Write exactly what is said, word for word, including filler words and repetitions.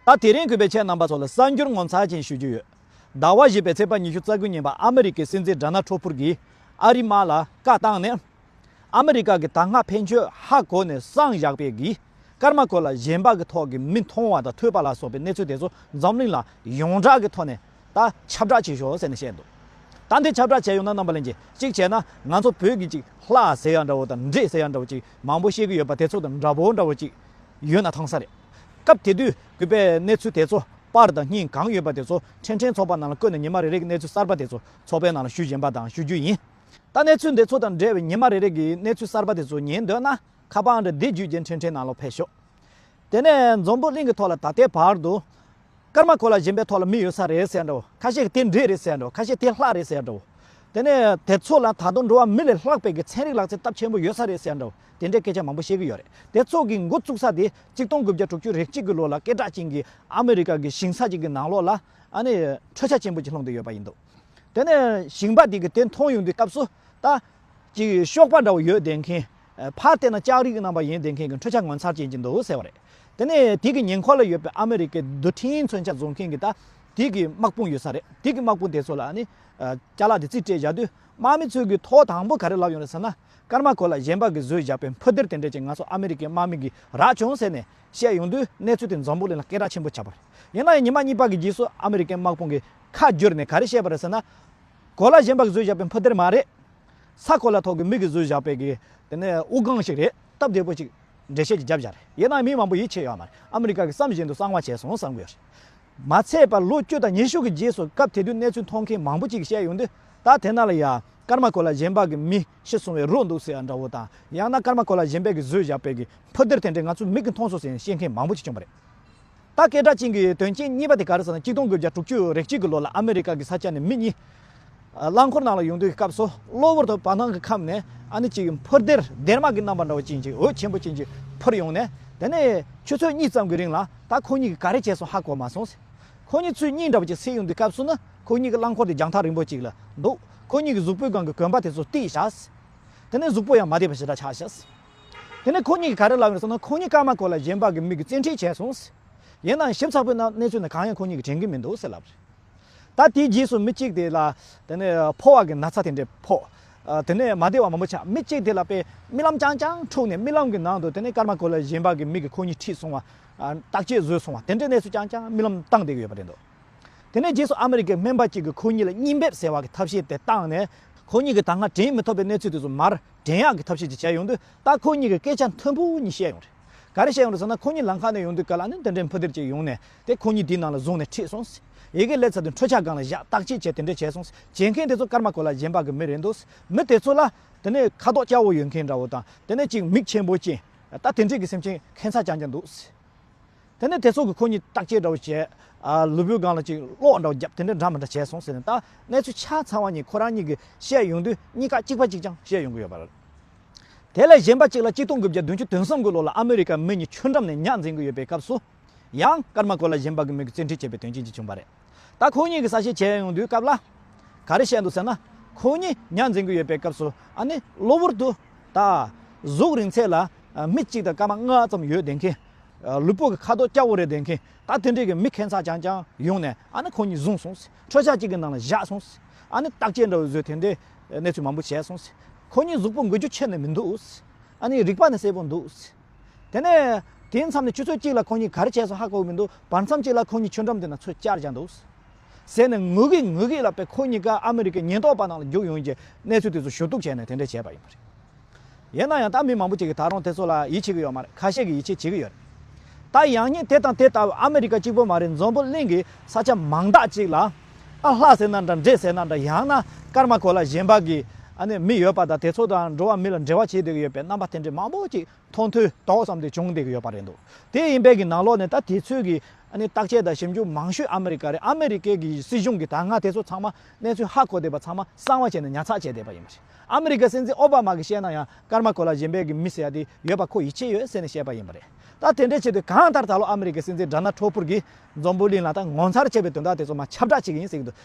ད་དེ་རིང་གུས་པའི་ཁྱེད་རྣམ་པ་ཚོ་ལ་གསར་འགྱུར་ངོ་མཚར་ཅན་ཞུ་རྒྱུ་ཡོད། ཟླ་བ་བཞི་པའི་ཚེས་པ་ཉི་ཤུ་རྩ་དགུ་ཉིན་པ་ཨ་མི་རི་ཀའི་སྲིད་འཛིན་ཌོ་ནལ་ཊྲམ་ཕུ་གིས་ཨ་རིའི་དམག་ལ་བཀའ་བཏང་ནས། ཨ་མི་རི་ཀ་གི་དར་དམར་ཕན་ཆོད་ཧ་གོ་ནས་གསང་བཞག་པའི་གི་ཀརྨ་ཀོ་ལ་གཞན་པ་གི་ཐོག་གི་མི་མཐོང་བ་དང་ཐོས་པ་ལ་སོགས་པའི་གནས་ཚུལ་དེ་ཚོ་འཛམ་གླིང་ལ་ཡོངས་གྲགས་ཀྱི་ཐོག་ནས་ད་ཁྱབ་བསྒྲགས་བྱེད་ཤོག་ཟེར་ནས་བཤད་འདུག་ད་འདི་ཁྱབ་བསྒྲགས་བྱས་ཡོང་ན་རྣམ་པ་ལྷན་རྒྱས། གཅིག་བྱས་ན་ང་ཚོ་བོད་ཀྱི་ཅིག་ལྷ་ཟེར་ཡ་འདྲ་བོ་དང་འདྲེ་ཟེར་ཡ་འདྲ་བོ་ཅིག་མང་པོ་བཤད་ཀྱི་ཡོད་པ་དེ་ཚོ་དང་འདྲ་པོ་འདྲ་བོ་ཅིག་ཡོད་ན་ཐང་ས་རེད། སྐབས་དེ་དུས་གུས་པས་གནས་ཚུལ་དེ་ཚོ་པར་དང་བརྙན་གང་ཡོད་པ་དེ་ཚོ་ཕྲན་ཕྲན་ཚོགས་པ་ནང་ལ་བཀོད་ནས་ཉི་མ་རེ་རེ་གི་གནས་ཚུལ་གསར་པ་དེ་ཚོ་ཚོགས་པའི་ནང་ལ་ཞུ་བཞིན་པ་དང་ཞུ་རྒྱུ་ཡིན། ད་གནས་ཚུལ་འདི་ཚོ་དང་འབྲེལ་བའི་ཉི་མ་རེ་རེ་གི་གནས་ཚུལ་གསར་པ་དེ་ཚོ་ཉན་འདོད་ན་ཁ་པར་འདྲ་འདི་བརྒྱུད་ཀྱི་ཕྲན་ཕྲན་ནང་ལ་ཕེབས་ཤོག་དེ་ནས་འཛམ་བུ་གླིང་གི་ཐོག་ལ་ད་ལྟའི་བར་དུ་ཀརྨ་ཀོ་ལ་གཞན་པའི་ཐོག་ལ་མི་ཡོད་ས་རེད་ཟེར་འདྲ་བོ། ཁ་ཤས་ཀྱིས་དེ་འདྲེ་རེད་ཟེར་འདྲ་བོ། ཁ་ཤས་དེ་ལྷ་རེད་ཟེར་འདྲ་བོ། དེ་ནས་དེ་ཚོ་ལ་ད་དུང་འགྲོ་བ་མི་ལས་ལྷག་པའི་གི་ཚན་རིག་ལག་རྩལ་སྟབས་ཆེན་པོ་ཡོད་ས་རེད་ཟེར་འདྲ་བོ། དེ་འདྲའི་སྐད་ཆ་མང་པོ་བཤད་ཀྱི་ཡོད་རེད། དེ་ཚོ་གི་འགོ་བཙུགས་ས་དེ་གཅིག་སྟོང་དགུ་བརྒྱ་དྲུག་ཅུ་རེ་གཅིག་གི་ལོ་ལ་སྐད་གྲགས་ཅན་གྱི་ཨ་མི་རི་ཀ་གི་ཞིང་ས་ཅིག་གི་ནང་ལོགས་ལ་ཨ་ནི་འཕྲུལ་ཆས་ཆེན་པོ་ཅིག་ལྷུང་བསྡད་ཡོད་པ་ཡིན་འདུག་དེ་ནས་ཞིང་པ་དེ་གིས་དེ་མཐོང་ཡོང་དུས་སྐབས་སུ་ད་ཅིག་གཤོག་པ་འདྲ་བོ་ཡོད་བསྡད་མཁན། ཕར་བལྟས་ན་ལྕགས་རིགས་ཀྱི་རྣམ་པ་ཡིན་བསྡད་མཁན་གྱི་འཕྲུལ་ཆས་ངོ་མཚར་ཅན་ཅིག་འདུག་ཟེར་བ་རེད། དེ་ནས་དེ་གི་ཉེ་འཁོར་ལ་ཡོད་པའི་ཨ་མི་རི་ཀའི་རྡུལ་ཕྲན་མཚོན་ཆ་བཟོ་མཁན་གྱི་ད་དེ་གི་དམག་དཔུང་ཡོད་ས་རེད། དེ་གི་དམག་དཔུང་དེ་ཚོ་ལ་ཨ་ནི་ཅ་ལག་དེ་རྩིས་སྤྲད་བཞག་དུས་དམག་མི་ཚོས་གི་ཐོག་དང་པོ་ག་རེ་ལབ་ཡོང་རེད་ཟེར་ན། ཀརྨ་ཀོ་ལ་གཞན་པ་གིས་བཟོས་བཞག་པའི་འཕུར་སྡེར་དེ་འདྲས་ཅིག་ང་ཚོ་ཨ་མི་རི་ཀའི་དམག་མི་གིས་རག་བྱུང་ཟེར་ནས་བཤད་ཡོང་དུས་གནས་ཚུལ་དེ་འཛམ་བུ་གླིང་ལ་སྐད་གྲགས་ཆེན་པོ་ཆགས་པ་རེད། ཡིན་ན་ཡང་ཉི་མ་གཉིས་པ་གི་རྗེས་སུ་ཨ་མི་རི་ཀའི་དམག་དཔུང་གིས་ཁ་བསྒྱུར་ནས་ག་རེ་བཤད་པ་རེད་ཟེར་ན། གོ་ལ་གཞན་པ་གིས་བཟོས་བཞག་པའི་འཕུར་སྡེར་མ་རེད། ས་གོ་ལ་ཐོག་གི་མི་གིས་བཟོས་བཞག་པའི་གི་དེ་ནས་དབུགས་ལྒང་ཞིག་རེད། སྟབས་བདེ་པོ་ཅིག་འགྲེལ་བཤད་ཅིག་བརྒྱབ་བཞག་རེད། ཡིན་ནའང་མི་མང་པོ་ཡིད་ཆེས་ཡོད་མ་རེད། ཨ་མི་རི་ཀ་གི་བསམ་བཞིན་དུ་གསང་བ་བྱས་སོང་བསམ་གི་ཡོད་རེད། མ་ཚད་པར་ལོ་བཅུ་དང་ཉི་ཤུ་གི་རྗེས་སུ་སྐབས་དེ་དུས་གནས་ཚུལ་མཐོང་མཁན་མང་པོ་ཅིག་གིས་བཤད་ཡོང་དུས། ད་དེ་ན་ལ་ཡ་ཀརྨ་ཀོ་ལ་གཞན་པ་གི་མི་ཤི་སོང་བའི་རོ་འདུག་ཟེར་ཡ་འདྲ་བོ་དང་། ཡང་ན་ཀརྨ་ཀོ་ལ་གཞན་པ་གིས་བཟོས་བཞག་པའི་གི་འཕུར་སྡེར་དེ་འདྲས་ང་ཚོ་མིག་གིས་མཐོང་སོང་ཟེར་ནས་བཤད་མཁན་མང་པོ་ཅིག་བྱུང་བ་རེད། ད་སྐད་གྲགས་ཅན་གྱི་དོན་རྐྱེན་གཉིས་པ་དེ་ག་རེ་ཟེར་ན། གཅིག་སྟོང་དགུ་བརྒྱ་དྲུག་ཅུ་རེ་གཅིག་གི་ལོ་ལ་ཨ་མི་རི་ཀ་གི་ས་ཆ་ནས་མི་གཉིས་རླངས་འཁོར་ནང་ལ་ཡོང་དུས་སྐབས་སུ་གློ་བུར་དུ་བར་སྣང་གི་ཁམས་ནས་ཨ་ནི་ཅིག་འཕུར་སྡེར་སྡེར་མ་གི་རྣམ་པ་འདྲ་བོ་ཅན་ཅིག་འོད་ཆེན་པོ་ཅན་ཅིག་འཕུར་ཡོང་ནས། དེ་ནས་ཆུ་ཚོད་གཉིས་ཙམ་གྱི་རིང་ལ་ད་ཁོ་གཉིས་ཀྱིས་ག་རེ་བྱས་སོང་ཧ་གོ་མ་སོང་ཟེར། ཁོ་གཉིས་ཚུར་གཉིད་འདྲ་བོ་ཅིག་སད་ཡོང་དུས་སྐབས་སུ་ནི་ཁོ་གཉིས་ཀྱི་རླངས་འཁོར་དེ་རྒྱང་ཐག་རིང་པོ་ཅིག་ལ་འདུག་ཁོ་གཉིས་ཀྱི་གཟུགས་པོའི་སྒང་གི་གོན་པ་དེ་ཚོ་བཏེགས་བཞག་ཟེར། དེ་ནས་གཟུགས་པོ་ཡང་མ་བདེ་བ་ཞེ་དྲག་ཆགས་ཤག་ཟེར། དེ་ནས་ཁོ་གཉིས་ཀྱིས་ག་རེ་ལབ་ཡོད་ཟེར་ན། ཁོ་གཉིས་ཀརྨ་ཀོ་ལ་གཞན་པ་གི་མི་གིས་བཙན་ཁྲིད་བྱས་སོང་ཟེར། ཡིན་ནའང་ཞིབ་ཚགས་པོའི་ནང་གནས་ཚུལ་ནི་གང་ཡང་ཁོ་གཉིས་ཀྱིས་དྲན་གྱི་མི་འདུག་ཟེར་ལབ་རེད། ད་དེའི་རྗེས་སུ་མི་གཅིག་དེ་ལ་དེ་ནས་ཕོ་བ་གི་ན་ཚ་དེ་འདྲས་ཕོག་ཨ། དེ་ནས་མ་བདེ་བ་མང་པོ་ཆགས། མི་གཅིག་དེ་ལ་དཔེ་རྨི་ལམ་རྐྱང་རྐྱང་འཁྲུགས་ནས་རྨི་ལམ་གྱི་ནང་དུ་དེ་ནས་ཀརྨ་ཀོ་ལ་གཞན་པ་གི་མི་གིས་ཁོ་གཉིས་ཁྲིད་སོང་བ། ཨ། བརྟག་དཔྱད་བཟོས་སོང་བ། དེ་འདྲའི་གནས་ཚུལ་རྐྱང་རྐྱང་རྨི་ལམ་བཏང་བསྡད་ཀྱི་ཡོད་པ་རེད་འདུག་དེ་ནས་རྗེས་སུ་ཨ་མི་རི་ཀའི་སྨན་པ་གཅིག་གིས་ཁོ་གཉིས་ལ་གཉིད་འབེབས་ཟེར་བ་གི་ཐབས་ཤེས་དེ་བཏང་ནས། ཁོ་གཉིས་ཀྱིས་ད་སྔ་དྲན་མི་ཐུབ་པའི་གནས་ཚུལ་དེ་ཚོ་མར་དྲན་ཡག་གི་ཐབས་ཤེས་ཅིག་བྱས་ཡོང་དུས། ད་ཁོ་གཉིས་ཀྱིས་སྐད་ཆ་མཐུན་པོ་གཉིས་བཤད་ཡོང་རེད། ག་རེ་བཤད་ཡོང་རེད་ཟེར་ན། ཁོ་གཉིས་ལམ་ཁ་ནས་ཡོང་དུས་སྐབས་ལ་ནི་དེ་འདྲའི་འཕུར་སྡེར་ཅིག་ཡོང་ནས་དེ་ཁོ་གཉིས་དེའི་ནང་ལ་བཟུང་ནས་ཁྲིད་སོང་ཟེར། ཡི་གེ་སླེབས་ཚར་དུས་འཕྲུལ་ཆས་སྒང་ལ་བཞག་བརྟག་དཔྱད་བྱས། དེ་འདྲ་བྱས་སོང་ཟེར། བྱེད་མཁན་དེ་ཚོ་ཀརྨ་ཀོ་ལ་གཞན་པ་གི་མི་རེད་འདུག་མི་དེ་ཚོ་ལ་དེ་ནས་ཁ་དོག་སྐྱ་བོ་ཡོད་མཁན་འདྲ་བོ་དང་། དེ་ནས་ཅིག་མིག་ཆེན་པོ་ཅན། ད་དེ་འདྲས་ཀྱི་སེམས་ཅན་ཁྱད་མཚར་རྐྱང་རྐྱང་འདུག་ཟེར། དེ་ནས་དེ་ཚོ་གིས་ཁོ་གཉིས་བརྟག་དཔྱད་འདྲ་བོ་བྱས། ཨ། ལུས་པོའི་སྒང་ལ་ཅིག་གློག་འདྲ་བོ་བརྒྱབ། དེ་འདྲ་འདྲ་མི་འདྲ་བྱས་སོང་ཟེར་ནས། ད་གནས་ཚུལ་ཆ་ཚང་བ་གཉིས་ཁོ་རང་གཉིས་ཀྱིས་བཤད་ཡོང་དུས་གཉིས་ཀ་གཅིག་པ་གཅིག་རྐྱང་བཤད་ཡོང་གི་ཡོད་པ་རེད། དེ་ལས་གཞན་པ་གཅིག་ལ་གཅིག་སྟོང་དགུ་བརྒྱ་བདུན་ཅུ་དོན་གསུམ་གྱི་ལོ་ལ་ཨ་མི་རི་ཀ་མི་གཉིས་ཆུ་འགྲམ་ནས་ཉ་འཛིང་གི་ཡོད་པའི་སྐབས་སུ། ཡང་ཀརྨ་ཀོ་ལ་གཞན་པ་གི་མི་གིས་བཙན་ཁྲིད་བྱས་པའི་དོན་རྐྱེན་ཅིག་བྱུང་བ་རེད། ད་ཁོ་གཉིས་ཀྱིས་གསལ་བཤད་བྱས་ཡོང་དུས་སྐབས་ལ། ག་རེ་བཤད་འདུག་ཟེར་ན། ཁོ་གཉིས་ཉ་འཛིང་གི་ཡོད་པའི་སྐབས་སུ་ཨ་ནི་གློ་བུར་དུ་ད་གཟུགས་རིང་ཚད་ལ་མི་གཅིག་དང་སྐར་མ་ལྔ་ཙམ་ཡོད་བསྡད་མཁན། ལུས་པོ་གི་ཁ་དོག་སྐྱ་བོ་རེད་བསྡད་མཁན། ད་དེ་འདྲས་ཀྱི་མི་ཁྱད་མཚར་རྐྱང་རྐྱང་ཡོང་ནས་ཨ་ནི་ཁོ་གཉིས་བཟུང་སོང་ཟེར། འཕྲུལ་ཆས་གཅིག་གི་ནང་ལ་བཞག་སོང་ཟེར། ཨ་ནི་བརྟག་དཔྱད་འདྲ་བོ་བཟོས། དེ་འདྲའི་གནས་ཚུལ་མང་པོ་བྱས་སོང་ཟེར། ཁོ་གཉིས་གཟུགས་པོ་འགུལ་སྐྱོད་ཁྱོན་ནས་མི་འདུག་ཟེར། ཨ་ནི་རིག་པ་ནི་གསལ་པོ་འདུག་ཟེར། དེ་ནས་དེའི་མཚམས་ནས་ཆུ་ཚོད་གཅིག་ལ་ཁོ་གཉིས་ག་རེ་བྱས་སོང་ཧ་གོ་གི་མི་འདུག་བར་མཚམས་གཅིག་ལ་ཁོ་གཉིས་ཆུ་འགྲམ་དེ་ན་ཚུར་བཅར་བཞག་འདུག་ཟེར་ནས། ངུ་གི་ངུ་གི་ལ་དཔེ་ཁོ་གཉིས་ཀ་ཨ་མི་རི་ཀའི་ཉེན་རྟོག་པ་ནང་ལ་རྒྱུགས་ཡོང་རྗེས་གནས་ཚུལ་དེ་ཚོ་ཞུ་གཏུག་བྱས་ནས་དེ་འདྲ་བྱས་པ་ཡིན་པ་རེད། ཡིན་ན་ཡང་ད་མི་མང་པོ་ཅིག་གིས་ད་རུང་དེ་ཚོ་ལ་ཡིད་ཆེས་ཀྱི་ཡོད་མ་རེད། ཁ་ཤས་ཀྱིས་ཡིད་ཆེས་བྱེད་ཀྱི་ཡོད་རེད། ད་ཡང་སྙིང་དེ་དང་དེ་ལྟ་བུ་ཨ་མི་རི་ཀ་གཅིག་པོ་མ་རེད། འཛམ་བུ་གླིང་གི་ས་ཆ་མང་དག་ཅིག་ལ། ཨ། ལྷ་ཟེར་ན་འདྲ། འདྲེ་ཟེར་ན་འདྲ། ཡང་ན་ཀརྨ་ཀོ་ལ་གཞན་པ་གི་ཨ་ནི་མི་ཡོད་པ་དང་། དེ་ཚོ་དང་འགྲོ་བ་མི་ལ་འབྲེལ་བ་བྱེད་བསྡད་ཀྱི་ཡོད་པའི་རྣམ་པ་དེ་འདྲའི་མང་པོ་ཅིག་མཐོང་ཐོས་དོགས་བསམ་དེ་བྱུང་བསྡད་ཀྱི་ཡོད་པ་རེད་འདུག་དེ་ཡིན་པའི་གི་ནང་ལོགས་ནས་ད་དེ་ཚོས་གི་ཨ་ནི་བརྟག་དཔྱད་དང་ཞིབ་འཇུག་མང་ཤོས་ཨ་མི་རི་ཀ་རེད། ཨ་མི་རི་ཀའི་གི་སྲིད་གཞུང་གིས་ད་སྔ་དེ་ཚོ་ཚང་མ་གནས་ཚུལ་ཧ་གོ་བསྡད་པ་ཚང་མ་གསང་བ་བྱས་ནས་ཉར་ཚགས་བྱས་བསྡད་པ་ཡིན་པ་རེད། ཨ་མི་རི་ཀའི་སྲིད་འཛིན་ཨོ་བྷ་མ་གིས་བཤད་ན་ཡང་ཀརྨ་ཀོ་ལ་གཞན་པའི་གི་མི་ཟེར་ཡ་དེ་ཡོད་པ་ཁོ་ཡིད་ཆེས་ཡོད་ཟེར་ནས་བཤད་པ་ཡིན་པ་རེད། ད་དེ་འདྲ་བྱེད་དུས་གང་ལྟར་ད་ལོ་ཨ་མི་རི་ཀའི་སྲིད་འཛིན་ཌོ་ནལ་ཊྲམ་ཕུ་གིས་འཛམ་བུ་གླིང་ལ་ད་ངོ་མཚར་ཆེ་བའི་དོན་དག་དེ་ཚོ་མར་ཁྱབ་བསྒྲགས་བྱེད་ཀྱི་ཡིན་ཟེར་གྱི་འདུག